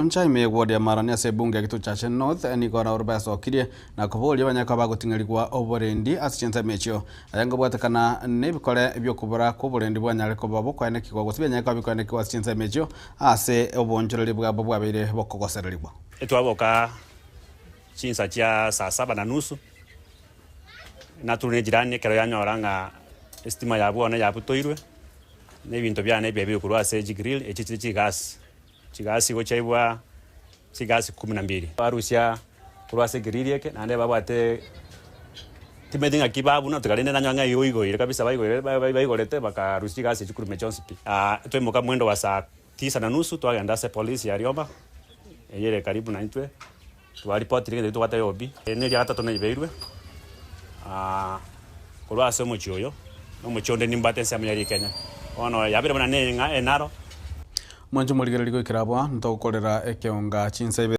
Ncha ime y'eward ya Marani ase ebunge ya Gituchache North nigo Raul besokirie na koboria abanyaka bagoting'erigwa oborendi ase chinsemo echio. Aya nkobwatekana nebikore bi'okobora kw'oborendi bwanyare koba bokoenekigwa gose bianyare koba bikoenekigwa ase chinsemo echio ase oboonchoreria bwabo bwabeire bokogosererigwa. Etwaboka chinsa chia saa saba na nusu, naturwa ne jirani ekero yanyora ng'a estima ya bwono yabutoirwe, na ebinto biane ebiya bire korwa ase chigrill echi chire chigasi. Chigasi gochaibwa chigasi kumi na mbili. Barusia korwa ase ekeriri eke, naende babwate timanyeti ng'aki babuna tiga rende nanyora ng'a igoigoire kabisa baigoire baigorete bakarusia chigasi echio korwa ime chionsi pi. Twaimoka mwendo wa saa tisa na nusu twagenda ase polisi ya Rioma eyio ere karibu naintwe, twaripotire egento ekio twabwate OB. Neria gatato naibeirwe korwa ase omochie oyo, na omochie onde nimbwate ensemo ya rikenya. Bono yabeire buna neng'a enaro. Mwanche morigererie goikera abwo, ntogokorera ekeonga chinsa ibere.